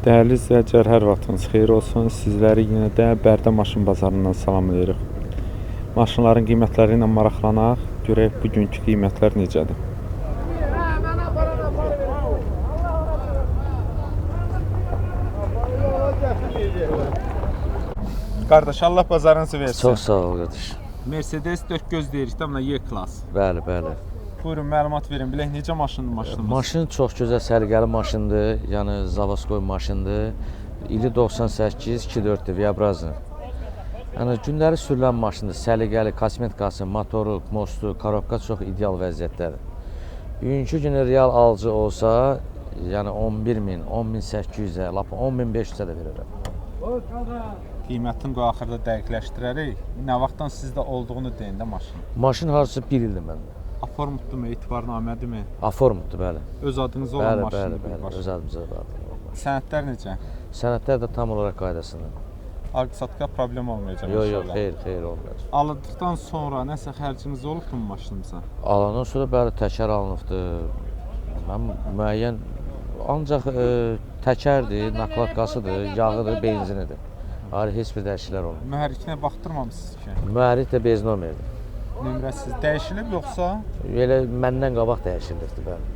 Dəyərli izləyicilər, hər vaxtınız xeyir olsun. Sizləri yenə də Bərdə maşın bazarından salamlayırıq. Maşınların qiymətləri ilə maraqlanaq, görək bugünkü qiymətlər necədir. Qardaş, Allah bazarınızı versin. Çox sağ ol qardaş. Mercedes 4 göz deyirik də buna E-klass. Bəli, bəli. Buyurun, məlumat verin. Bilək necə maşındır maşınımız? Maşın çox gözəl səliqəli maşındır. Yəni Zavoskoy maşındır. İli 98 2.4-dür, Viabrazni. Yəni günləri sürülən maşındır. Səliqəli, kosmetikası, motoru, mostu, korobka çox ideal vəziyyətdədir. Bugünkü günü real alıcı olsa, yəni 11 min, 10.800-ə, lap 10.500-ə də verərəm. Qiymətini qoy axırda dəqiqləşdirərik. Nə vaxtdan sizdə olduğunu deyin də maşının. Maşın hardasa 1 ildir məndə. Aformutdurmu, etibarnamədirmi? Aformutdur, bəli. Öz adınıza olan Bəli, bəli, maşındır bəli. birbaşa. Öz adımıza var. Sənədlər necə? Sənədlər də tam olaraq qaydasında. Alqı-satqıda problem olmayacaq Yox, yox, inşallah. xeyr, xeyr olmayacaq. Alındıqdan sonra nəsə xərciniz olubmu maşınımıza? Alandan sonra bəli təkər alınıbdır. Mən müəyyən ancaq təkərdir, nakladkasıdır, yağıdır, benzinidir. Ayrı heç bir dəyişikliklər olmur. Mühərrikinə baxdırmamısınız ki? Mühərrik də bez nomerdir. Nömrəsiz dəyişilib yoxsa Elə məndən qabaq dəyişilirdi bəli.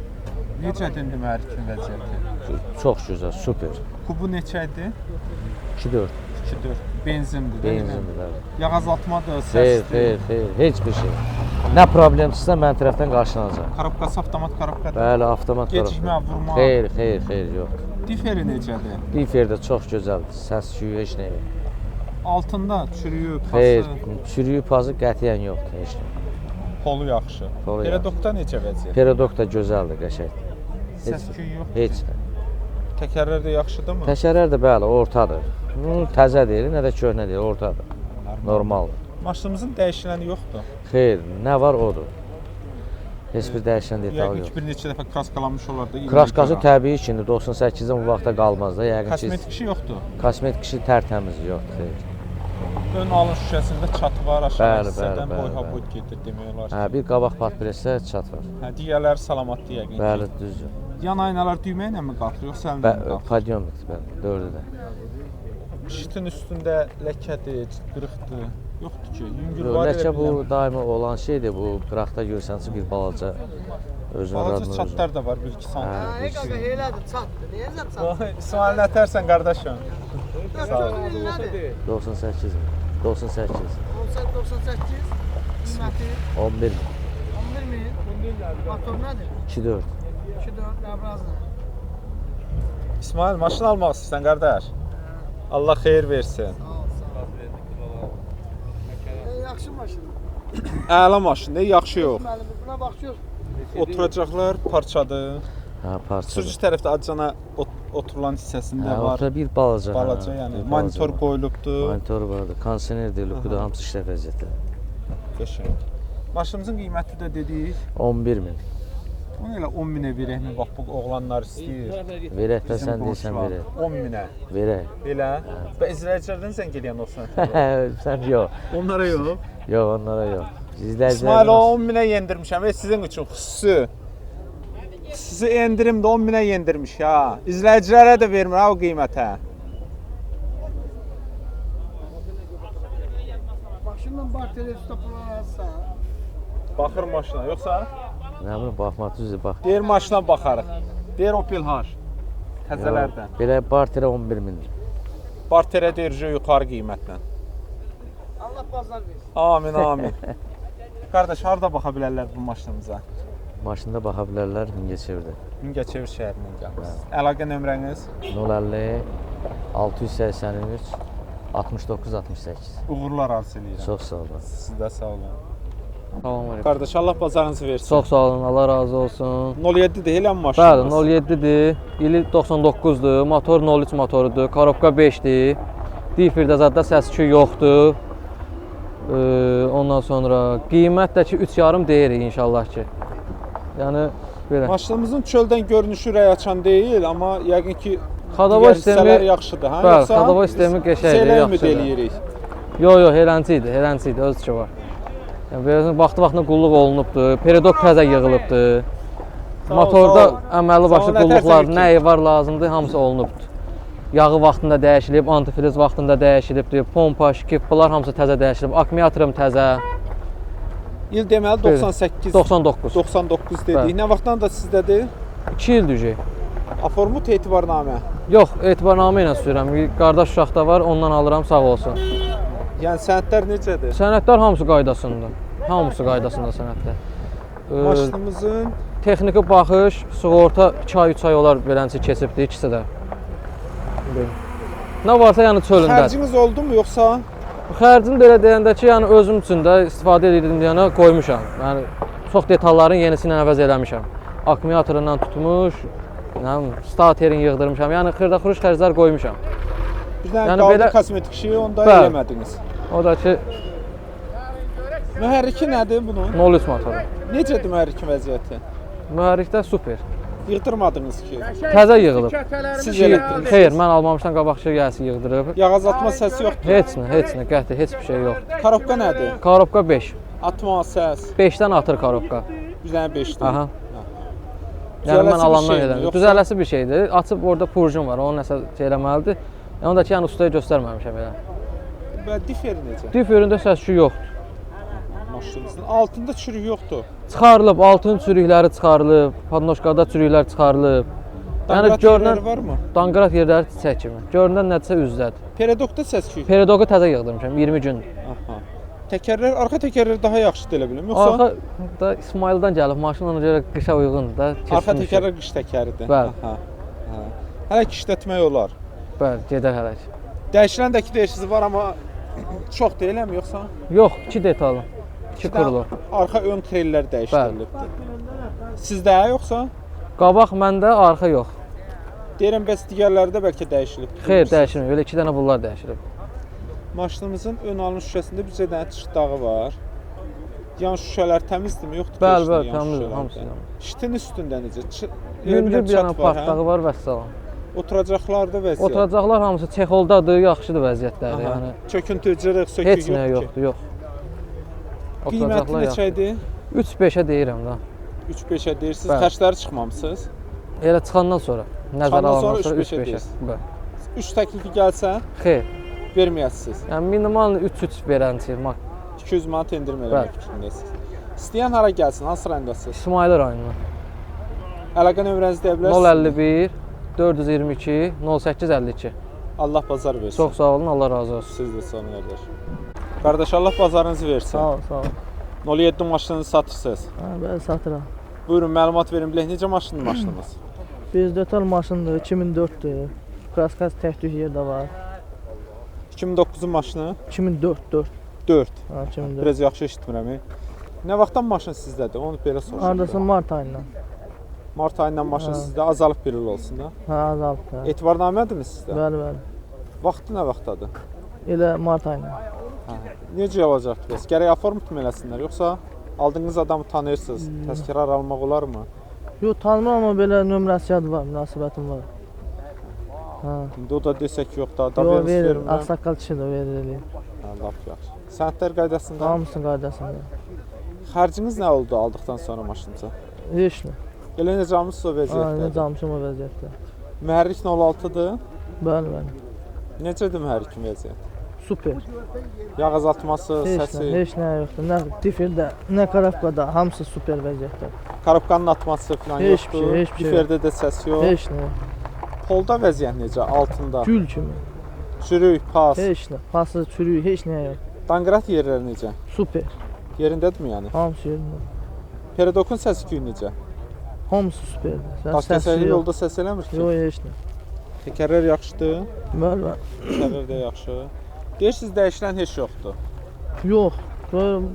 necədir indi mühərrikin vəziyyəti? Çox gözəl, super. Kubu neçə idi? 2.4 2.4 benzindir, deyilmi? benzindir bəli. Yağ azaltmadır, Xeyr, səsdir. xeyr, xeyr, heç bir şey. Nə problem çıxsa mən tərəfdən qarşılanacaq. Korobkası avtomat korobkadır. Bəli, avtomat Gecikmə, korobka. vurma. Xeyr, xeyr, xeyr, yox. Diferi necədir? Difer də çox gözəldir. Səs küyü heç nə yox. Altında çürüyü, pası, Xeyr, çürüyü pazı qətiyyən yoxdur, heç nə. polu yaxşı. Polu yaxşı. Peredokda necə vəziyyət? Peredok da gözəldir, qəşəngdir. Səs küyü yox. Heç nə. Təkərlər də yaxşıdırmı? Təkərlər də bəli, ortadır. Təzə deyil, nə də köhnə deyil, ortadır. Normaldır. Maşınımızın dəyişiləni yoxdur. Xeyr, nə var odur. Heç bir dəyişən detal Yəqin yox. ki, bir neçə dəfə kraskalanmış olar da. Kraskası təbii ki, indi 98-dən bu vaxta qalmaz da. Yəqin ki, Kosmetik işi yoxdur. kosmetik işi tərtəmiz yoxdur, xeyr. Ön alın şüşəsində çatı var, aşağı Bəli, bəli, hissədən bəli, boy ha bəli. boy gedir demək olar Hə, ki. bir qabaq patpresdə çat var. Hə, digərləri salamatdır yəqin ki. Bəli, düzdür. Yan aynalar düymə ilə mi qalxır, yoxsa əllə mi qalxır? Padyomikdir, bəli, dördü də. Şitin üstündə ləkədir, qırıqdır. Yoxdur ki. Yüngül Yox, var elə ləkə bu bilirəm. daima olan şeydir. Bu qıraqda görsənsə bir balaca özünə Balaca radını çatlar da var 1-2 sm. Hə. Hə, qaqa elədir, çatdı. Niyə sən çatdı? İsmail nətərsən qardaşım? Sağ ol. Nədir? 98 mi? 98. 98, qiyməti 11 11 min. Motor nədir? 2.4. 2.4 Labrazlı. İsmail maşın almaq istəyirsən qardaş? Allah xeyir versin. Sağ ol, sağ ol. Yaxşı maşındır. Əla maşındır, yaxşı yox. Müəllim, buna baxıyoruz. Oturacaqlar parçadır. Hə, parçadır. Sürücü tərəfdə acana oturulan hissəsində Hə, var. ortada bir balaca. Balaca, hə, yəni bir balaca monitor var. qoyulubdur. Monitor vardı, kondisionerdir, luku da hamısı işləv vəziyyətdə. Qəşəng. Maşınımızın qiyməti də dedik. 11 min. Onu elə 10 minə verəkmi? Bax bu oğlanlar istəyir. Verək də Bizim sən deyirsən qonşular. verək. 10 minə. Verək. Elə? Və izləyicilərdən zəng eləyən olsun. sən yox. Onlara yox. Yox, onlara yox. İzləyicilər. İsmail o 10 minə yendirmişəm. Sizin üçün xüsusi. Xüsusi endirimdə 10 minə yendirmiş ha. İzləyicilərə də vermir ha o qiymətə. Maşınla bax televizorda pul alırsa. Baxır maşına, yoxsa? Nə bilim, baxma, düzdür, bax. Deyir maşına baxarıq. Deyir Opel H. Təzələrdən. Belə barterə 11 mindir. Barterə deyir yuxarı qiymətlə. Allah bazar versin. Amin, amin. Qardaş, harda baxa bilərlər bu maşınımıza? Maşında baxa bilərlər Mingəçevirdə. Mingəçevir şəhərindən gəlmisiniz. Əlaqə nömrəniz? 050 683 69 68. Uğurlar arzu eləyirəm. Çox sağ olun. Siz də sağ olun. Salam əleykum. Qardaş, Allah bazarınızı versin. Çox sağ olun, Allah razı olsun. 07-dir, elə mi maşınınız? Bəli, 07-dir, ili 99-dur, motor 03 motorudur, korobka 5-dir. Differdə zadda səs-küy yoxdur. Ondan sonra qiymət də ki 3,5 deyirik inşallah ki. Yəni belə. Maşınımızın çöldən görünüşü ürək açan deyil, amma yəqin ki Xadavoy digər hissələri sistemi yaxşıdır, hə? Bəli, xadavoy sistemi qəşəngdir, Biz elə ümid yaxşıdır. eləyirik. Yox, yox, helənçi idi, helənçi idi, öz ki var. Yəni belə vaxtı-vaxtında qulluq olunubdur, peredok təzə yığılıbdır. Sağ ol, Motorda sağ ol. əməlli Sağ başlı ol, nətərsən qulluqlar ki? nə var lazımdır, hamısı olunubdur. Yağı vaxtında dəyişilib, antifriz vaxtında dəyişilibdir, pompa, şkif, bunlar hamısı təzə dəyişilib. Akkumulyatorum təzə. İl deməli 98 99. 99 dedik. Bəli. Nə vaxtdan da sizdədir? 2 ildir ki. Aformut etibarnamə. Yox, etibarnamə ilə sürürəm. Qardaş uşaq da var, ondan alıram, sağ olsun. Yəni sənədlər necədir? Sənədlər hamısı qaydasındadır. Hamısı qaydasında sənədlər. Maşınımızın Texniki baxış, sığorta 2 ay, 3 ay olar beləncə keçibdir ikisi də. Nə varsa yəni çölündədir. xərciniz oldu mu yoxsa? Xərcini belə deyəndə ki, yəni özüm üçün də istifadə edirdim deyənə qoymuşam. Yəni çox detalların yenisi ilə əvəz eləmişəm. Akkumulyatorundan tutmuş, nə bilim, starterini yığdırmışam. Yəni xırda-xuruş xərclər qoymuşam. Bir dənə Yəni qaldı belə- kosmetik şeyi, onu da Bəli. eləmədiniz. O da ki Mühərriki nədir bunun? 0.3 motoru. Necədir mühərrikin vəziyyəti? Mühərrikdə super. Yığdırmadınız ki. Təzə yığılıb. Siz elətdiniz. Xeyr, mən almamışdan qabaqçı gəlsi yığdırıb. Yağ azaltma səsi yoxdur. Heç nə, heç nə, qəti heç bir şey yoxdur. Korobka nədir? Korobka 5. Atma səs. 5-dən atır korobka. Bir dənə 5-dir. Aha. Yəni Düzələsi mən bir alandan şeymi, elədim. yoxsa- Düzələsi bir şeydir. Açıb orada purjun var, onu nəsə şey eləməlidir. Yəni onu da ki, yəni ustaya göstərməmişəm elə. Və diferi necə? Diferində səs-küy yoxdur. Maşınımızın altında çürük yoxdur. Çıxarılıb, altın çürükləri çıxarılıb, podnoşkada çürüklər çıxarılıb. Yəni Danqrat görünən yerləri varmı? danqrat yerləri çiçək kimi. Görünən nədirsə üzdədir. Peredokda səs-küy. Peredoku təzə yığdırmışam 20 gündür. Aha. Təkərlər, arxa təkərlər daha yaxşıdır elə biləm. Yoxsa Arxa da İsmayıldan gəlib maşın ona görə qışa uyğundur da. arxa keçirmişik. təkərlər qış təkəridir. Bəli. Aha. Hə. Hələ ki işlətmək olar. Bəli, gedər hələ ki. Dəyişilən də ki deyirsiz var amma çox deyilmi yoxsa? Yox, 2 detalı. 2 kurulu. Arxa ön krellər dəyişdirilibdir. Sizdə yoxsa? Qabaq məndə, arxa yox. Deyirəm bəs digərləri də bəlkə dəyişilib. Xeyr, dəyişilmir. Belə 2 dənə bunlar dəyişilib. Maşınımızın ön alın şüşəsində bir dənə çıtdağı var. Yan şüşələr təmizdirmi, yoxdur? Bəli, keçdi bəli, yan təmizdir, şüşələrdə? hamısı təmiz. Şitin üstündə necə? Elə Yüngül bilirəm bir dənə çat var, hə? partlağı var vəssalam. Oturacaqlarda vəziyyət. Oturacaqlar hamısı çexoldadır, yaxşıdır vəziyyətləri. Aha. Yəni Çöküntü, cırıq, sökük heç nə yoxdur ki. yoxdur, yox. Qiyməti Oturacaqlar neçə yaxşı. idi? 3-5-ə deyirəm də. 3-5-ə deyirsiniz. Bəli. Xərcləri çıxmamısınız. Elə çıxandan sonra, nəzərə Çıxandan alandan sonra sonra 3-5-ə 3-5-ə. deyirsiz. Bəli. 3 təklifi gəlsə Xeyr. verməyəsiniz. Yəni minimal 3-3 verənçi. 200 manat endirim eləmək fikrindəsiniz. İstəyən hara gəlsin, hansı rayondasınız? İsmayıl rayonuna. Əlaqə nömrənizi deyə bilərsiniz? 051 422 0852. Allah bazar versin. Çox sağ olun, Allah razı olsun. Siz də sağ olun qardaş. Qardaş Allah bazarınızı versin. Sağ ol, sağ ol. 07 maşınını satırsınız. Ha, bəli, satıram. Buyurun məlumat verin bilək necə maşındır maşınımız? Biz detal maşındır, 2004-dür. Kraskas tək-tük yerdə var. 2009-un maşını 2004, 4. 4. Ha, 2004. Biraz yaxşı eşitmirəm. Nə vaxtdan maşın sizdədir? Onu belə soruşum. Hardasa mart ayından. Mart ayından maşın Hə. sizdə azalıb bir il olsun da. Ha, azalıb. Hə. Etibarnamədirmi sizdə? Bəli, bəli. Vaxtı nə vaxtdadır? Elə mart ayından. Necə olacaqdır bəs? Gərək aformut mu eləsinlər yoxsa aldığınız adamı tanıyırsınız? Təzkirar almaq olarmı? Yox, tanımıram amma belə nömrəsi yad var, münasibətim var. Hə. İndi o da desək yox da, Yox, da verir. vermirəm. Ağsaqqal kişidir, verir eləyir. Hə, lap yaxşı. Sənədlər qaydasında. Hamısının qaydasında. Xərciniz nə oldu aldıqdan sonra maşınıza? Heç nə. Elə necə almısınız o Ha, vəziyyətdədir? necə almışam o vəziyyətdə. Mühərrik 06-dır. Bəli, bəli. Necədir mühərrikin vəziyyəti? Super. Yağ azaltması, Heç nə, səsi, heç nə yoxdur. Nə difirdə, nə karafkada, hamısı super vəziyyətdə. korobkanın atması falan Heç bir yoxdur. şey, heç bir şey Diferdə də səs yox. Heç nə. Polda vəziyyət necə? Altında. Gül kimi. Çürük, pas. Heç nə. Pası, çürüyü, heç nə yox. Danqrat yerləri necə? Super. Yerindədirmi yəni? Hamısı yerində. Peredokun səsi küyü necə? Hamısı superdir. Sən Daş səsi kəsərli yox. yolda səs eləmir ki. Yox, heç nə. Təkərlər yaxşıdır, Bəli, bəli. təkərlər də yaxşı. Deyirsiniz dəyişilən heç yoxdur. Yox. Böyle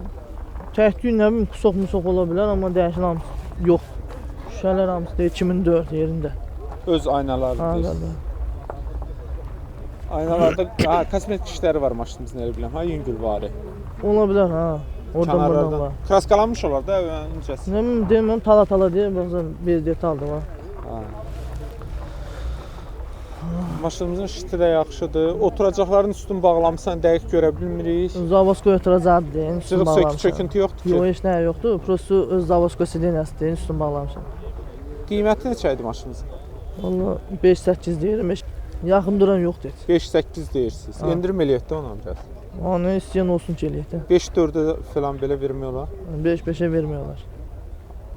tək-tük nə bilim kusoq musoq ola bilər, amma dəyişən hamısı yox. Şüşələr hamısı deyir 2004 yerində. Öz aynaları Ha, deyirsiniz. bəli. Aynalarda ha, kosmetik işləri var maşınımızın elə biləm. Ha, yüngülvari. Ola bilər ha. Oradan buradan Kənarlardan. var. Kraskalanmış olar da incəsi. Nə bilim deməm tala-tala deyir, bəzən bir detaldır var. Ha. Maşınımızın şiti də yaxşıdır. Oturacaqların üstünü bağlamısan, dəqiq görə bilmirik. Zavoskoy oturacaqdır, üstünü Cırıq sökü bağlamışam. çöküntü yoxdur ki. Yox, heç nə yoxdur. Prosto öz zavoskoy sideniyasıdır, üstünü bağlamışam. Qiyməti neçə idi maşınımızın? Valla 5-8 deyirəm. Heç Yaxın duran yoxdur heç. 5-8 deyirsiniz. Ha. Endirim eləyək də ona biraz. Onu istəyən olsun ki eləyək də. 5-4-ə falan belə vermək olar. 5-5-ə vermək olar.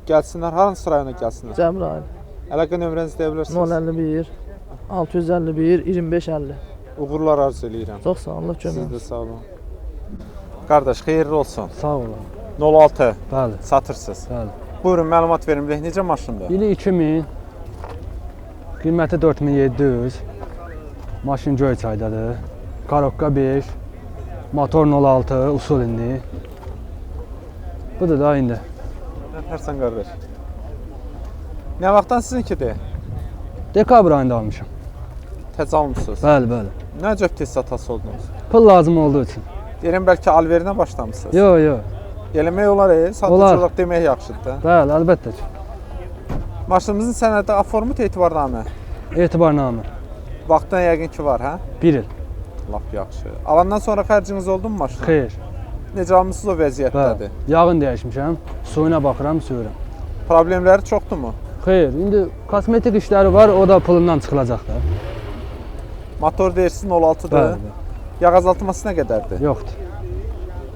Gəlsinlər, hansı rayona gəlsinlər? Cəbrayıl. Əlaqə nömrənizi deyə bilərsiniz. 051 651 25 50. Uğurlar arzu eləyirəm. Çox sağ olun, Allah Siz kömək də sağ olun. Qardaş, xeyirli olsun. Sağ olun. 06 Bəli, satırsınız. bəli. Buyurun, məlumat verin bilək, necə maşındır? İli 2000, qiyməti 4700. Maşın Göyçaydadır. Karokka 5, motor 06, usul indi. Budur da indi. Nə tərsən qardaş? Nə vaxtdan sizinkidir? Dekabr ayında almışam. Təzə almısınız. Bəli, bəli. Nə əcəb tez satası oldunuz? Pul lazım olduğu üçün. Deyirəm bəlkə alverinə başlamısınız. Yo, yo. Eləmək olar, satıcı Olar. olaraq demək yaxşıdır da. Bəli, əlbəttə ki. Maşınımızın sənədi aformut etibarnamə. Etibarnamə. Vaxtdan yəqin ki var, hə? 1 il. Lap yaxşı. Alandan sonra xərciniz oldu mu maşına? Xeyr. Necə almısınız o vəziyyətdədir? Bəli. Yağını dəyişmişəm. Suyuna baxıram, sürürəm. Problemləri çoxdurmu? Xeyr, indi kosmetik işləri var, o da pulundan çıxılacaq da. Motor deyirsiniz 06-dır. Bəli, bəli. Yağ azaltması nə qədərdir? Yoxdur.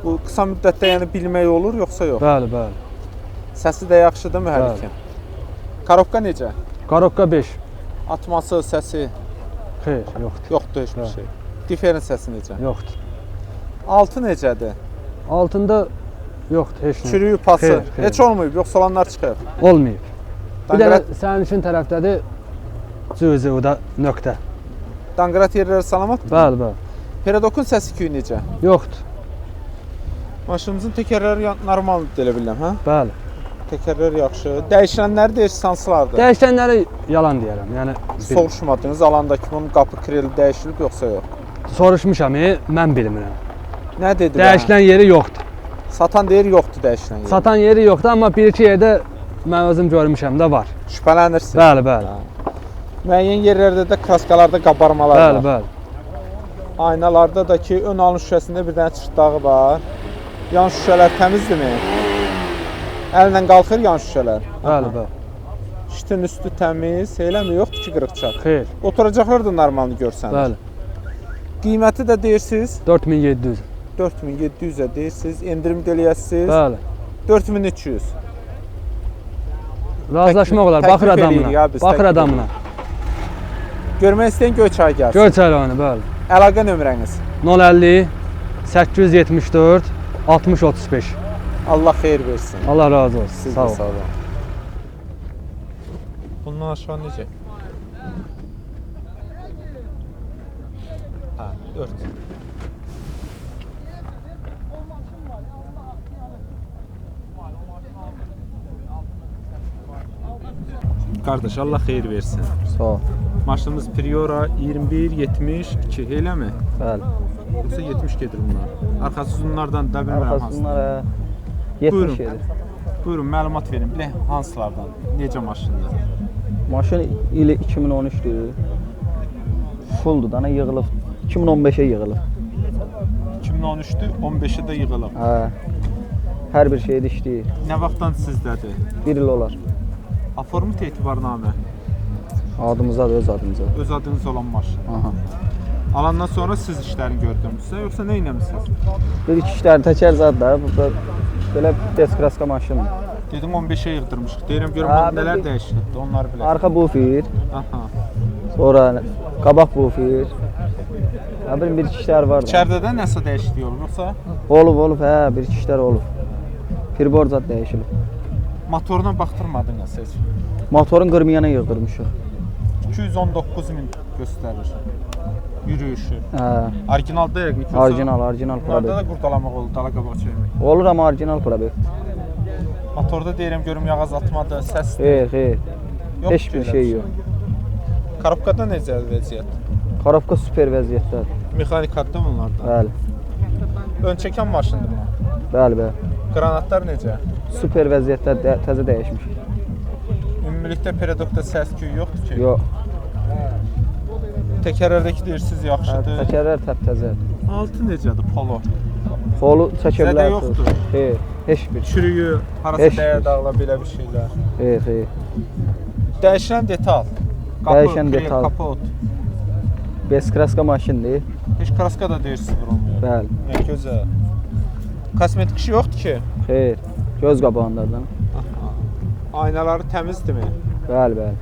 Bu qısa müddətdə yəni bilmək olur yoxsa yox? Bəli, bəli. Səsi də yaxşıdır mühərrikin? Karobka necə? Karokka 5. Atması, səsi Xeyr, yoxdur. yoxdur heç bir Bəli. şey. Diferin səsi necə? Yoxdur. Altı necədir? Altında yoxdur heç nə. Çürüyü, pası Xeyr, xeyr. heç olmayıb, yoxsa olanlar çıxıb. Olmayıb. Bir dənə Danqrat, sənin tərəfdədir. Cüzi o da nöqtə. danqrat yerləri salamatdır? Bəli, bəli. Peredokun səsi küyü necə? Yoxdur. Maşınımızın təkərləri normaldır elə bilirəm, hə? Bəli. Təkərlər yaxşı. Dəyişilənləri deyirsiniz hansılardır? Dəyişənləri yalan deyərəm. Yəni bilmirəm. Soruşmadınız alandakı bunun qapı kreli dəyişilib yoxsa yox? Soruşmuşam, mən bilmirəm. Nə dedilər? Dəyişilən yeri yoxdur. Satan deyir yoxdur dəyişilən yeri. Satan yeri yoxdur, amma bir-iki yerdə mən özüm görmüşəm də var. Şübhələnirsiniz. Bəli, bəli. Müəyyən yerlərdə də kraskalarda qabarmalar Bəli, var. bəli. Aynalarda da ki, ön alın şüşəsində bir dənə çırtdağı var. Yan şüşələr təmizdirmi? Əllə qalxır yan şüşələr. Bəli, bəli. Şitin üstü təmiz, eləmi? Yoxdur ki, qırıq-çat. Xeyr. Oturacaqlar da normalını görsənir. Bəli. Qiyməti də deyirsiniz 4700. 4700-ə deyirsiniz, endirim də eləyəsiniz. Bəli. 4300. Razılaşmaq olar. Təklif Baxır eləyirik adamına. ya biz, Baxır təklif adamına. Görmək istəyən Göyçaya gəlsin. Göyçay rayonu, bəli. Əlaqə nömrəniz. 050 874 60 35. Allah xeyir versin. Allah razı olsun. Siz Sağ də olun. sağ olun. Bundan aşağı necə? Hə, 4. Qardaş, Allah xeyir versin. Sağ ol. Maşınımız Priora 2172, eləmi? Bəli. Yoxsa 70 gedir bunlar. Arxası uzunlardan da bilmirəm hansı. Arxasından 70 Buyurun. gedir. Buyurun, məlumat verin. Bilək hansılardan, necə maşındır? Maşın ili 2013-dür. Fulldur, dana yığılıb. 2015-ə yığılıb. 2013-dür, 15-ə də yığılıb. Hə. Hər bir şeydə işləyir. Nə vaxtdan sizdədir? Bir il olar. Aformut etibarnamə, Adımızadır, öz adımıza. öz adınız olan maşın. Aha. Alandan sonra siz işlərini gördünüzsə, yoxsa nə etmisiniz? Bir iki işlər təkər zad da, burada belə deskraska maşındır. Dedim 15-ə yığdırmışıq. Deyirəm görüm Ha, nələr bir- dəyişilibdi, onları bilək. Arxa bufer, Aha. sonra qabaq bufer. Nə bilim bir iki işlər var da. İçəridə də nəsə dəyişiklik olub yoxsa Olub, olub, hə, bir iki işlər olub. Pribor zad dəyişilib. motoruna baxdırmadınız heç? Motorun qırmıyana yığdırmışıq. 219 min göstərir yürüyüşü. Hə, Orijinalda yəqin ki. yoxsa orijinal, orijinal Bunlarda probek. da qurdalamaq oldu, dala qabaq çevirmək. Olur amma orijinal probek. Motorda deyirəm görüm yağ azaltmadı, səs Xeyr, xeyr. yoxdur Heç bir elə şey yox. Korobkada necə vəziyyət? Korobka super vəziyyətdədir. Mexanikadır bunlarda. Bəli, Ön çəkən maşındır bu. bəli, bəli. Qranatlar necə? Super vəziyyətdə təzə dəyişmişik. Ümumilikdə peredokda səs küyü yoxdur ki. Yox, Təkərlərdəki deyirsiniz yaxşıdır. təkərlər təptəzədir. Altı necədir polo? Xolu çəkə Zədə bilərsiniz. yoxdur. Xeyr, heç bir. Çürüyü, harasa Heç dəyə bir. dağla belə bir şeylər. Xeyr, xeyr. Dəyişilən detal. Qapı, Dəyişən krel, detal. Kapot. Beskraska maşındır. Heç kraska da deyirsiniz vurulmuyor. Bəli. Nə gözəl. Kosmetik işi yoxdur ki. Xeyr. Göz qabağındadır. Aynaları təmizdirmi? Bəli, bəli.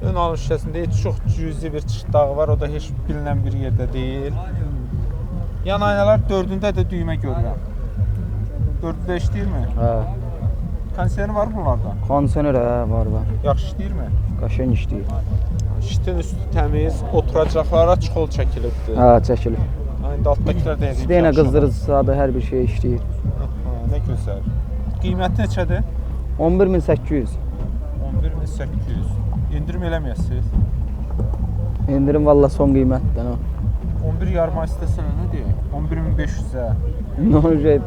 Ön alın şüşəsində heç çox cüzi bir çıtdağı var, o da heç bilinən bir yerdə deyil. Yan aynalar dördündə də düymə görürəm. Dördü də işləyirmi? Hə. Kondisioneri var bunlarda. Kondisioner hə, var, var. Yaxşı işləyirmi? Qəşəng işləyir. Şitin üstü təmiz, oturacaqlara çxol çəkilibdir. Hə, çəkilib. İndi altdakılar da yəqin ki, Yenə yaxşı olar. qızdırıcısı hər bir şey işləyir. Aha, nə gözəl. Qiyməti neçədir? 11800. 11800. İndirim eləməyəsiniz. İndirim valla son qiymətdən o. 11 yarıma istəsən nə deyək? 11500-ə. Nə şey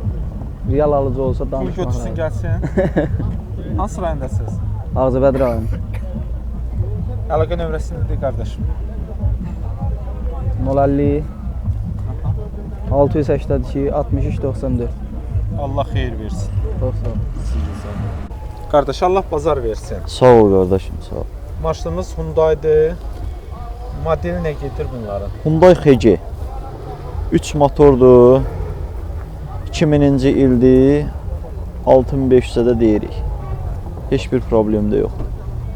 real alıcı olsa Pul danışmaq. götürsün lazım. gəlsin. Hansı rayondasınız? Ağcabəd rayonu. Əlaqə nömrəsini de qardaşım. 050 682 63 94. Allah xeyir versin. Çox sağ ol. Qardaş Allah bazar versin. Sağ ol qardaşım, sağ ol. Maşınımız Hyundai-dir. Modeli nə gedir bunların? Hyundai XG 3 motordur. 2000-ci ildir. 6500-ə də deyirik. Heç bir problem də yoxdur.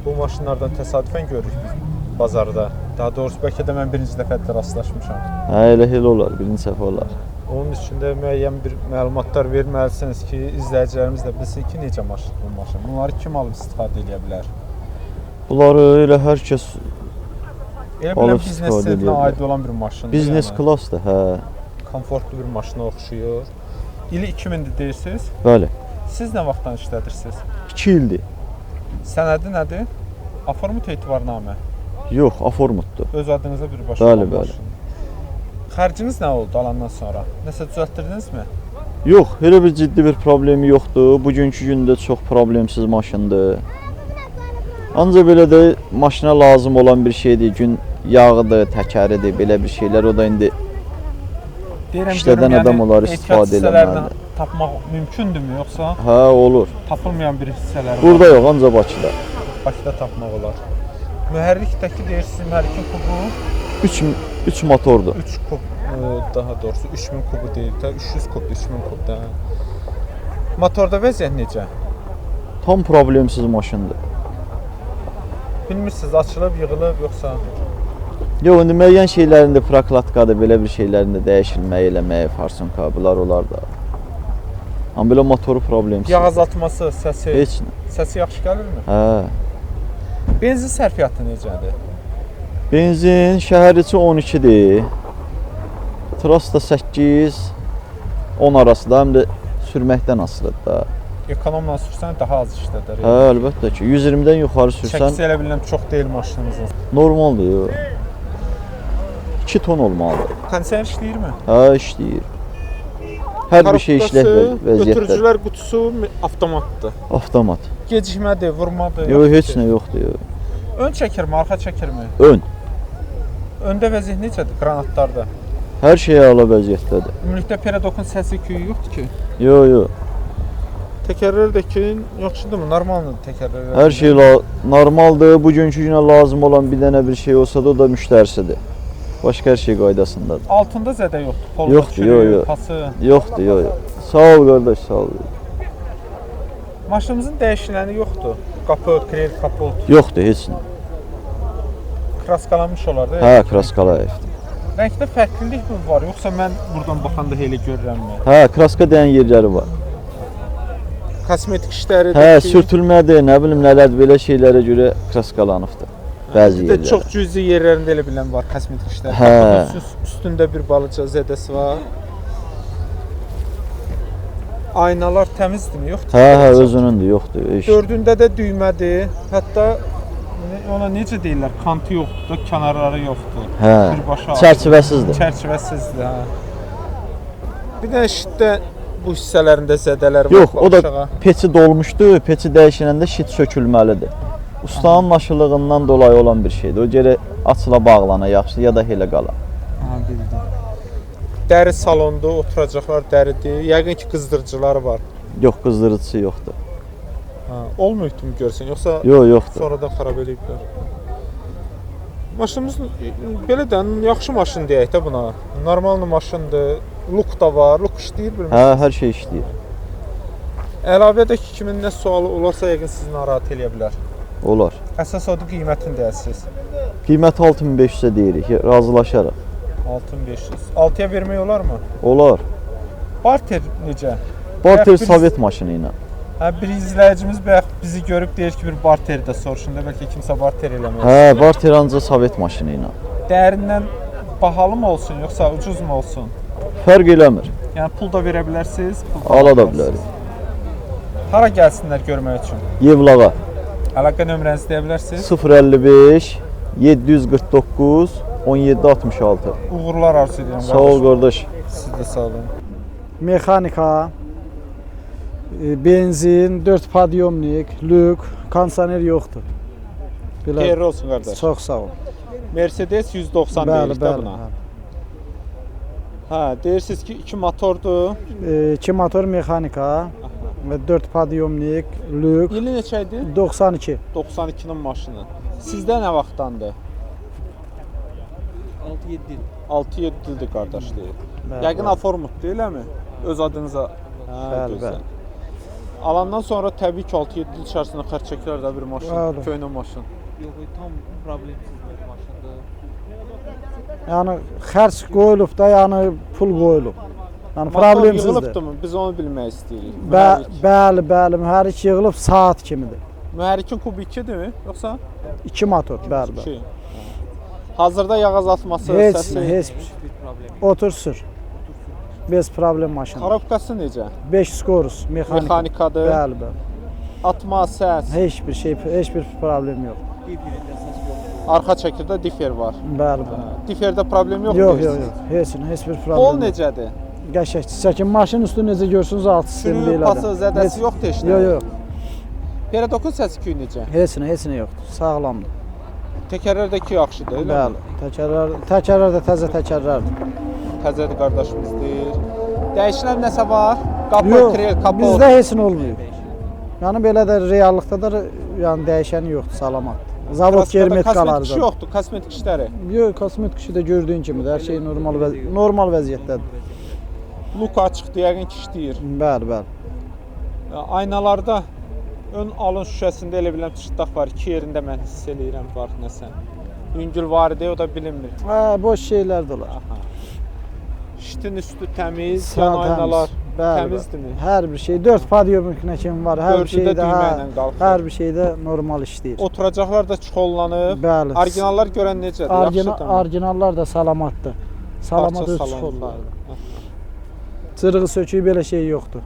Bu maşınlardan təsadüfən görürük biz bazarda. Daha doğrusu bəlkə də mən birinci dəfədir rastlaşmışam. Hə, elə elə olar, birinci səfər olar. Onun üçün də müəyyən bir məlumatlar verməlisiniz ki, izləyicilərimiz də bilsin ki, necə maşın bu maşın. Bunları kim alıb istifadə edə bilər? Bunları elə hər kəs Elə bilən Alıb biznes istifadə sinifinə eləyə bilər. aid olan bir maşındır. biznes yəni. klassdır, hə. Komfortlu bir maşına oxşuyur. İli 2000-dir deyirsiniz. Bəli. Siz nə vaxtdan işlədirsiniz? 2 ildir. Sənədi nədir? Aformut etibarnamə. Yox, aformutdur. Öz adınıza birbaşa Bəli, olan bəli. maşın. Xərciniz nə oldu alandan sonra? Nəsə düzəltdirdinizmi? Yox, elə bir ciddi bir problemi yoxdur. Bugünkü gündə çox problemsiz maşındır. Ancaq belə də maşına lazım olan bir şeydir. Gün yağıdır, təkəridir, belə bir şeylər. O da indi Deyirəm İşlədən görüm, adam yəni, onları ehtiyat istifadə hissələrini eləməlidir. Tapmaq mümkündürmü yoxsa Hə, olur. tapılmayan bir hissələri var? Burada yox, ancaq Bakıda. Bakıda tapmaq olar. Mühərrikdəki deyirsiniz, mühərrikin kubu 3 3 motordur. 3 kub, daha doğrusu 3000 kubu deyil də, 300 kubdur, 3000 kub da. Motorda vəziyyət necə? Tam problemsiz maşındır. Bilmirsiniz, açılıb, yığılıb yoxsa? Yox, indi müəyyən şeylərində prokladkadır, belə bir şeylərin də dəyişilməyi, eləməyi, farsunka, bunlar olar da. Amma belə motoru problemsiz. Yağ azaltması, səsi, Heç nə. səsi yaxşı gəlirmi? Hə. Benzin sərfiyyatı necədir? Benzin şəhər içi 12-dir. Tras da 8, 10 arası da, həm də sürməkdən asılıdır da. Ekonomla sürsən daha az işlədər. Hə, əlbəttə ki, 120-dən yuxarı sürsən Çəkisi elə bilirəm çox deyil maşınımızın. normaldır. Yox. 2 ton olmalıdır. Kondisioner işləyirmi? Hə, işləyir. Hər bir şey işlək vəziyyətdədir. Götürücülər qutusu avtomatdır. Avtomat. Gecikmədir, vurmadır. Yox, heç nə yoxdur. Yox. Ön çəkirmi, arxa çəkirmi? Ön. Öndə vəziyyət necədir qranatlarda? Hər şey əla vəziyyətdədir. Ümumilikdə peredokun səsi küyü yoxdur ki. Yox, yox. Təkərlər də ki, yaxşıdırmı? Normaldır təkərlər. Hər şey normaldır. Bugünkü günə lazım olan bir dənə bir şey olsa da o da müştərisidir. Başqa hər şey qaydasındadır. Altında zədə yoxdur. Polda Yoxdur, çürüyü, yox, yox. Pası. Yoxdur, yox, yox. Sağ ol qardaş, sağ ol. Maşınımızın dəyişiləni yoxdur. Qapı, krel, kapot, Yoxdur heç nə. kraskalanmış olar da. Hə, kraskalayıbdır. Rəngdə fərqlilik mi var, yoxsa mən buradan baxanda elə görürəmmi? Hə, kraska dəyən yerləri var. Kosmetik işləri Hə, sürtülmədir, nə bilim nələrdir, belə şeylərə görə kraskalanıbdır. Bəzi Bir də yerlərə. çox cüzi yerlərində elə bilən var kosmetik işlər. Hə. Qapının üstündə bir balaca zədəsi var. Aynalar təmizdirmi, yoxdur? Hə, hə, özünündür, yoxdur. Heç. Dördündə də düymədir. Hətta ona necə deyirlər? Kantı yoxdur da, kənarları yoxdur. Hə. Birbaşa. Çərçivəsizdir. Çərçivəsizdir, hə. Bir də şitdə bu hissələrində zədələr var. Yox, o da aşağı. peçi dolmuşdu, peçi dəyişiləndə şit sökülməlidir. Ustanın aşılığından dolayı olan bir şeydir. O gərək açıla bağlana yaxşı ya da elə qala. Aha, bildim. Dəri salondur, oturacaqlar dəridir. Yəqin ki, qızdırıcıları var. Yox, qızdırıcısı yoxdur. Ha, olmayıbdımı görsən, yoxsa Yox, yoxdur. sonradan xarab eləyiblər? Maşınımız belə də yaxşı maşın deyək də buna. Normal maşındır. Luk da var. Luk işləyir bilmirəm. Hə, hər şey işləyir. Əlavə edək ki, kimin nə sualı olarsa yəqin sizi narahat eləyə bilər. Olar. Əsas odur qiymətini deyəsiz. Qiyməti 6500-ə deyirik, razılaşarıq. 6500. 6-ya vermək olarmı? Olar. Barter necə? Barter Bayaq bir- Sovet maşını ilə. Hə, bir izləyicimiz bayaq bizi görüb deyir ki, bir barter də soruşun da bəlkə kimsə barter eləmək. Hə, barter ancaq Sovet maşını ilə. Dəyərindən bahalı mı olsun yoxsa ucuz mu olsun? Fərq eləmir. Yəni pul da verə bilərsiniz, pul da Ala da bilərsiniz. bilərik. Hara gəlsinlər görmək üçün? Yevlağa Əlaqə nömrənizi deyə bilərsiniz? 055 749 1766. Uğurlar arzu edirəm. Sağ ol qardaş. Siz də sağ olun. Mexanika, benzin, 4 podyomnik, lük, kondisioner yoxdur. Belə. Xeyirli olsun qardaş. Çox sağ ol. Mercedes 190 Bəli, deyirik də bəli. buna. Hə, deyirsiniz ki, 2 motordur. 2 motor mexanika, 4 podyomnik, lük. İli neçə idi? 92. 92-nin maşını. Sizdə nə vaxtdandır? 6-7 il. 6-7 ildir qardaş deyir. Bəli, Yəqin bəli. aformutdur, eləmi? Öz adınıza. Hə, Bəli, gözəl. bəli. Alandan sonra təbii ki, 6-7 il içərisində xərc çəkilər də bir maşın, Bəli. köhnə maşın. Yox, tam problemsiz bir maşındır. Yəni xərc qoyulub da, yəni pul qoyulub. Yəni Motor problemsizdir. yığılıbdırmı? Biz onu bilmək istəyirik. Mühərrik. Bəli, bəli, mühərrik yığılıb saat kimidir. Mühərrikin kubu 2-dirmi? Yoxsa 2 motor, bəli, bəli. 2? Hazırda yağ azaltması, Heç, səsi, heç bir şey. Otur sür. Bez problem maşın. Korobkası necə? 5 skorus, mexanika. Mexanikadır. Bəli, bəli. Atma, səs. Heç bir şey, heç bir problem yox. Arxa çəkirdə difer var. Bəli, bəli. Diferdə problem yoxdur. Yox, yox, yox. Heç, heç bir problem. Pol yox. necədir? Qəşəng çəkin. Maşın üstü necə görsünüz alt sistemi Sürüyü, belədir. pası, zədəsi Heç- yoxdur heç nə? Yox, yox. Peredokun səsi küyü necə? Heç nə, heç nə yoxdur. Sağlamdır. Təkərlərdəki yaxşıdır, elə mi? Bəli. Təkərlər, təkərlər də təzə təkərlərdir. Təzədir qardaşımız deyir. Dəyişilən nəsə var? Qapı, Yox, krel, kapot. bizdə heç nə olmuyor. Yəni belə də reallıqda da yəni dəyişəni yoxdur, salamatdır. Zavod Kraskada Kosmetik işi germetkalardır. yoxdur, kosmetik işləri. Yox, kosmetik işi də gördüyün kimidir. Hər şey normal vəz normal vəziyyətdədir. Luka açıqdır, yəqin ki işləyir. Bəli, bəli. Aynalarda ön alın şüşəsində elə biləm çıtdaq var. İki yerində mən hiss eləyirəm var nəsə. Yüngül var idi, o da bilinmir. Hə, boş şeylər də olar. Aha. Şitin üstü təmiz, Sağ yan aynalar təmiz. Bəli, təmizdirmi? bəli. Hər bir şey 4 podyomnik kimi var. Hər bir Dördü də şeydə düymə hə, ilə qalxır. hər bir şeydə normal işləyir. Oturacaqlar da çuxollanıb. Bəli. Orijinallar görən necədir? Yaxşıdırmı? Orijinallar da salamatdır. Salamat Parça öz salondur. çuxollardır. Cırığı söküyü belə şey yoxdur.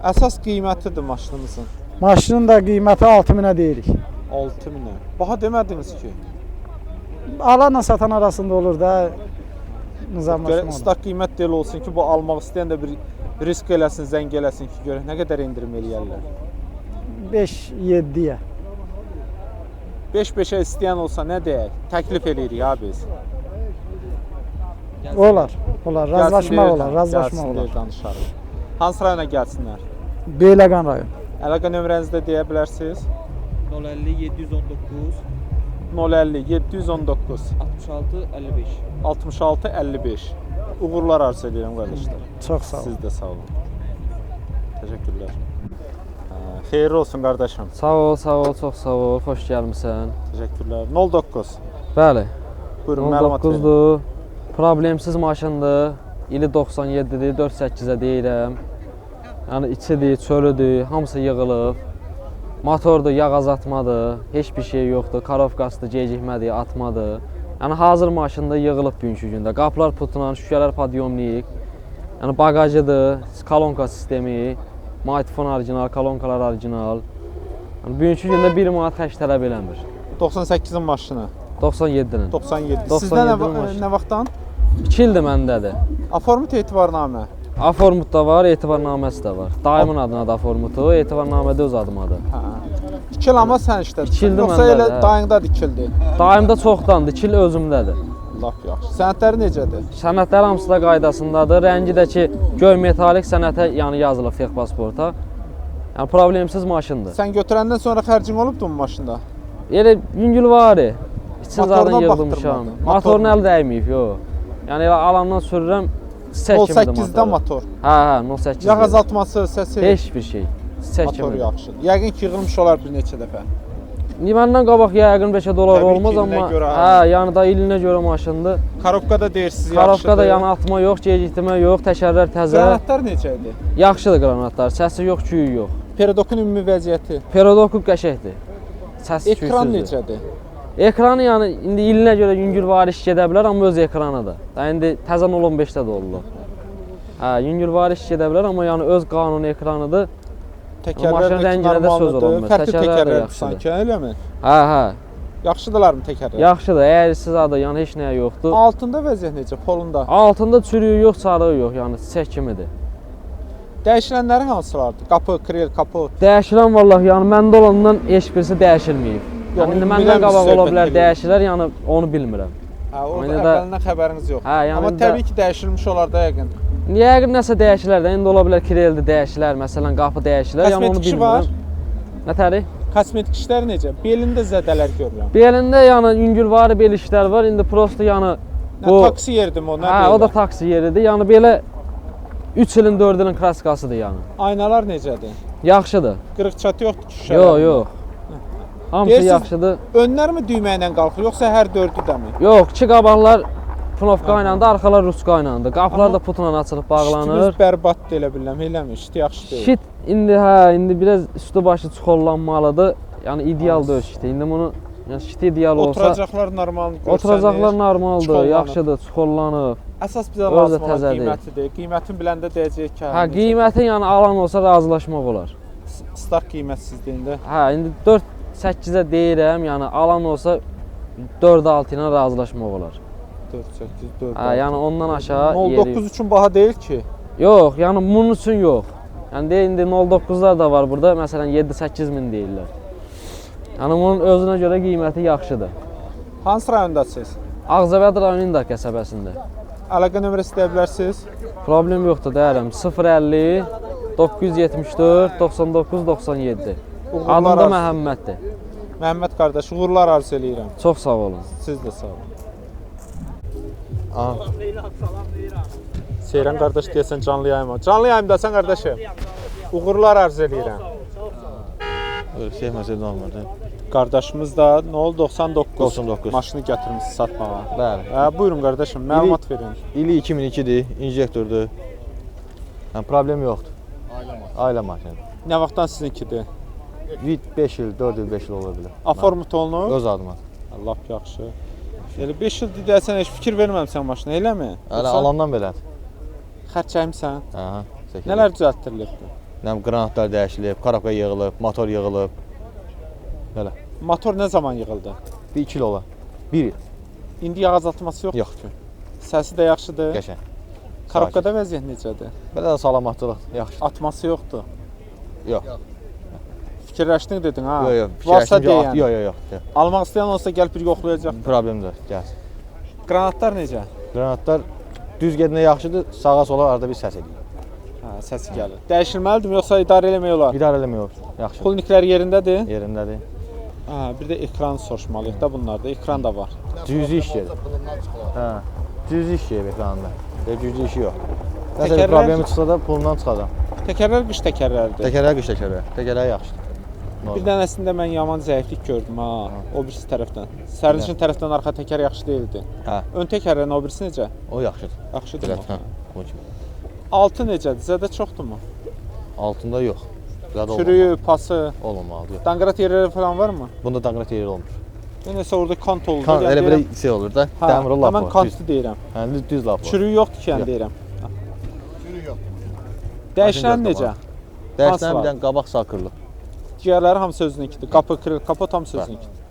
Əsas qiymətidir maşınımızın. Maşının da qiyməti 6000-ə deyirik. 6000-ə. Baha demədiniz ki. Alanla satan arasında olur da Görək nizamlaşma olur. start qiymət də elə olsun ki, bu almaq istəyən də bir risk eləsin, zəng eləsin ki, görək nə qədər endirim eləyərlər. 5-7-yə. 5-5-ə istəyən olsa nə deyək? Təklif eləyirik ha biz. Olar, olar. Gəlsin Razılaşmaq deyir, olar, razılaşmaq gəlsin olar. deyir, danışarıq. Hansı rayona gəlsinlər? Beyləqan rayon. Əlaqə nömrənizi də deyə bilərsiniz. 050 719 050 719 66 55. 66 55. Uğurlar arzu edirəm qardaşlar. Çox sağ olun. Siz də sağ olun. Təşəkkürlər. Xeyirli olsun qardaşım. Sağ ol, sağ ol, çox sağ ol. Xoş gəlmisən. Təşəkkürlər. 09. Bəli. Buyurun, məlumat verin. 09-dur. Problemsiz maşındır. İli 97-dir, 4.8-ə deyirəm. Yəni içidir, çölüdür, hamısı yığılıb. Motordur, yağ azaltmadır, heç bir şey yoxdur. Karovkasıdır, gecikmədir, atmadır. Yəni hazır maşında yığılıb bugünkü gündə. Qapılar putla, şüşələr podyomnik. Yəni bagajıdır, kolonka sistemi, magnitofon orijinal, kolonkalar orijinal. Yəni bugünkü gündə 1 manat xərc tələb eləmir. 98-in maşını. 97-nin. 97. Sizdə 97-nin nə vaxtdan? 2 ildir məndədir. Aformut etibarnamə. Aformut da var, etibarnaməsi də var. Dayımın adına da aformutu, etibarnamə də öz adımadır. Hə. 2 il amma sən işlədirsən. İki ildir Yoxsa məndədir, elə hə. dayında dikildi. Dayımda çoxdandır, 2 il özümdədir. Lap yaxşı. Sənədləri necədir? Sənədlər hamısı da qaydasındadır. Rəngi də ki, göy metalik sənətə yəni yazılıb texpasporta. Yəni problemsiz maşındır. Sən götürəndən sonra xərcin olubdu mu maşında? Elə yüngülvari. İçin zaten yığdırmışam. Motoruna əl dəyməyib, yox. Yəni elə alandan sürürəm, çiçək kimidir motoru. 0.8-də motor. Hə, hə, 0.8. Yağ azaltması, səsi? Heç bir şey. Çiçək Motoru kimidir. yaxşıdır. Yəqin ki, yığılmış olar bir neçə dəfə. Məndən qabaq yəqin bəlkə dolar Təbii ki, olmaz, ilinə amma görə, hə, yəni da ilinə görə maşındır. Korobka da deyirsiz yaxşıdır. Korobka da yəni atma yox, gecikdirmə yox, təkərlər təzə. Qranatlar necə idi? Yaxşıdır qranatlar, səsi yox, küyü yox. Perodokun ümumi vəziyyəti? Perodoku qəşəngdir. Səs Ekran küysüzdür. necədir? Ekranı yəni indi ilinə görə yüngülvari iş gedə bilər, amma öz ekranıdır. Da indi təzə 0.15-də də oldu. Hə, yüngülvari iş gedə bilər, amma yəni öz qanuni ekranıdır. Təkərlər Maşının də ki, rənginə də söz normaldır. olunmur. Fərqli Təkərlər də təkərlərdir yaxşıdır. sanki, eləmi? Hə, hə. Yaxşıdırlarmı təkərlər? Yaxşıdır, əğrisiz adı, yəni heç nəyə yoxdur. Altında vəziyyət necə? Polunda? Altında çürüyü yox, çarığı yox, yəni çiçək kimidir. Dəyişilənləri hansılardır? Qapı, krel, kapot. Dəyişilən vallah, yəni məndə olandan heç birisi dəyişilməyib. Yox, Yəni indi ümumən məndən biz qabaq ola söhbət bilər, edirik. dəyişilər, yəni onu bilmirəm. Hə, orada İndi də- əvvəlindən xəbəriniz yox. Hə, yəni Amma indi- təbii ki, dəyişilmiş olar da yəqin. Yəqin nəsə dəyişilər də, indi ola bilər kreldə dəyişilər, məsələn qapı dəyişilər, yəni onu Kosmetik işi bilmirəm. var? Nə təri? Kosmetik işlər necə? Belində zədələr görürəm. Belində yəni yüngülvari bel işlər var. İndi prosto yəni Nə taksi yeridir o, nə Hə, o da taksi yeridir. Yəni belə 3 ilin, 4 ilin kraskasıdır yəni. Aynalar necədir? Yaxşıdır. Qırıq çatı yoxdur ki, şüşələrində? Yox, yox. Hamısı Deyirsiz, yaxşıdır. Önlər mi düymə ilə qalxır, yoxsa hər dördü də mi? Yox, iki qabaqlar knopka iləndir, arxalar ruçka iləndir. Qapılar da putla açılıb bağlanır. Şitimiz bərbaddır elə bilirəm, eləmi? Şiti yaxşı deyil. Şit indi hə, indi biraz üstü başı çuxollanmalıdır. Yəni ideal deyil şiti. İndi bunu yəni şiti ideal olsa Oturacaqlar normal görsənir. Oturacaqlar normaldır, çuxollanıb. yaxşıdır, çuxollanıb. Əsas bizə Özü də lazım olan təzədir. qiymətidir. Qiymətin biləndə deyəcəyik ki, Hə, qiyməti yəni alan olsa razılaşmaq olar. Start qiymətsizdir indi. Hə, indi 4.8-ə deyirəm, yəni alan olsa 4.6 ilə razılaşmaq olar. 4.8, 4. Hə, yəni ondan aşağı yeri 0.9 yox. üçün baha deyil ki. Yox, yəni bunun üçün yox. Yəni deyir indi 0.9-lar da var burada, məsələn 7-8 min deyirlər. Yəni bunun özünə görə qiyməti yaxşıdır. Hansı rayondasınız? Ağcabədi rayonu İndar qəsəbəsində. Əlaqə nömrəsi deyə bilərsiniz? Problem yoxdur, deyərəm. 050 974 99 97. Uğurlar Adım da arzu- Məhəmməddir. Məhəmməd qardaş, uğurlar arzu eləyirəm. Çox sağ olun. Siz də sağ olun. Aha. Seyran qardaş deyəsən canlı yayıma. Canlı yayımdasan qardaşım. Uğurlar arzu eləyirəm. Şeyh məsələ olmur. Qardaşımız da nə oldu? 99, 99. maşını gətirmişsiniz satmağa. Bəli. Hə, buyurun qardaşım, məlumat verin. İli 2002-dir, injektordur. Yəni problem yoxdur. Ailə maşını. Nə vaxtdan sizinkidir? 5 il, 4 il, 5 il ola bilər. Aformut olunub? Öz adıma. Allah yaxşı. Elə 5 ildir deyəsən heç fikir verməmisən maşına, eləmi? Hələ alandan belədir. Xərc çəkmisən? Aha, çəkilib. Nələr düzəltdirilibdir? Nə bilim, qranatlar dəyişilib, korobka yığılıb, motor yığılıb. Belə. Motor nə zaman yığıldı? 1-2 il olar. 1 il. İndi yağ azaltması yoxdur Yoxdur. ki. Səsi də yaxşıdır. Qəşəng. Korobkada vəziyyət necədir? Belə də salamatçılıq yaxşı. Atması yoxdur. Yox. Fikirləşdin dedin ha? Yox, yox. Varsa fikirləşdim ki, deyən. Yox, yox, yox. yox. Almaq istəyən olsa gəlib bir yoxlayacaq. Problem deyil, gəlsin. Qranatlar necə? Qranatlar düz gedəndə yaxşıdır, sağa sola arada bir səs eləyir. Hə, səsi gəlir. Dəyişilməlidirmi yoxsa idarə eləmək olar? İdarə eləmək olar. Yaxşı. Pulniklər yerindədir? Yerindədir. Hə, bir də ekranı soruşmalıyıq da bunlarda. Ekran da var. Cüzi iş gedir. Hə. Cüzi iş gedir ekranda. Elə cüzi işi yoxdur. Nəsə bir Təkərlər- problemi çıxsa da pulundan çıxacam. Təkərlər qış təkərlərdir. Təkərlər qış təkərlər. Təkərlər yaxşıdır. Bir dənəsində mən yaman zəiflik gördüm ha, o birisi tərəfdən. Sərnişin tərəfdən arxa təkər yaxşı deyildi. Hə. Ön təkərlərin o birisi necə? O yaxşıdır. Yaxşıdır. Belə, hə. O kimi. Altı necədir? Zədə çoxdurmu? Altında yox. Zədə olmamalı. Çürüyü, pası, Olmamalıdır. Yox. danqrat yerləri falan varmı? Bunda danqrat yeri olmur. Nəsə orada kant oldu. Kan, yəni elə belə deyirəm- şey olur da. Hə, Dəmir o lap Həmən var, kantı düz. deyirəm. Hə, düz, düz lap var. Çürüyü yoxdur ki, yəni Yox. deyirəm. Dəyişilən necə? Dəyişilən Hansı bir dənə qabaq sağ qırılıb. Digərləri hamısı özününkidir. Qapı, kril, kapot hamısı özününkidir.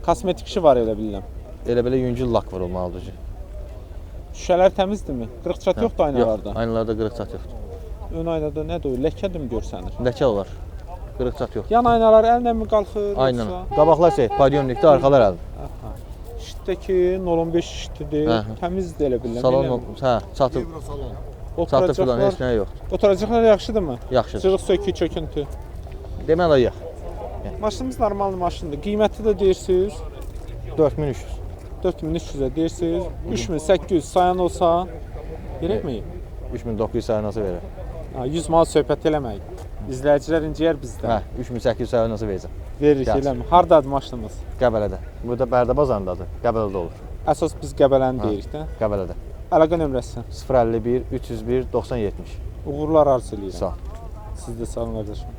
Kosmetik işi var elə bilirəm. Elə belə yüngül lak vurulmalıdır ki. Şüşələr təmizdirmi? Qırıq çat yoxdur aynalarda. Yox, aynalarda qırıq çat yoxdur. Ön aynada nədir o? Ləkədirmi görsənir? Ləkə olar. Qırıq çat yoxdur. Yan aynalar əllə mi qalxır? Aynen. yoxsa? Qabaqlar şey, padyomnikdə, arxalar əldə. Aha. Şitdəki 0.15 şitdidir. Hə, hə. Təmizdir elə bilirəm. Salon, eləmi? hə, çatı, çatı filan heç nə yoxdur. Oturacaqlar yaxşıdırmı? Yaxşıdır. Cırıq sökü, çöküntü. Demək olar yox. Maşınımız normal maşındır. Qiyməti də deyirsiniz. 4300. 4300-ə deyirsiniz. 3800 sayan olsa verəkmi? 3900 sayan olsa verər. Ha, 100 manat söhbət eləmək. İzləyicilər inciyər bizdən. Hə, 3800 sayan olsa verəcəm. Veririk Gəlsin. eləmi? Hardadır maşınımız? Qəbələdə. Burada Bərdə bazarındadır. Qəbələdə olur. Əsas biz Qəbələni Hə. deyirik də. Qəbələdə. Əlaqə nömrəsi. 051 301 90 70. Uğurlar arzu eləyirəm. Sağ ol. Siz də sağ olun qardaşım.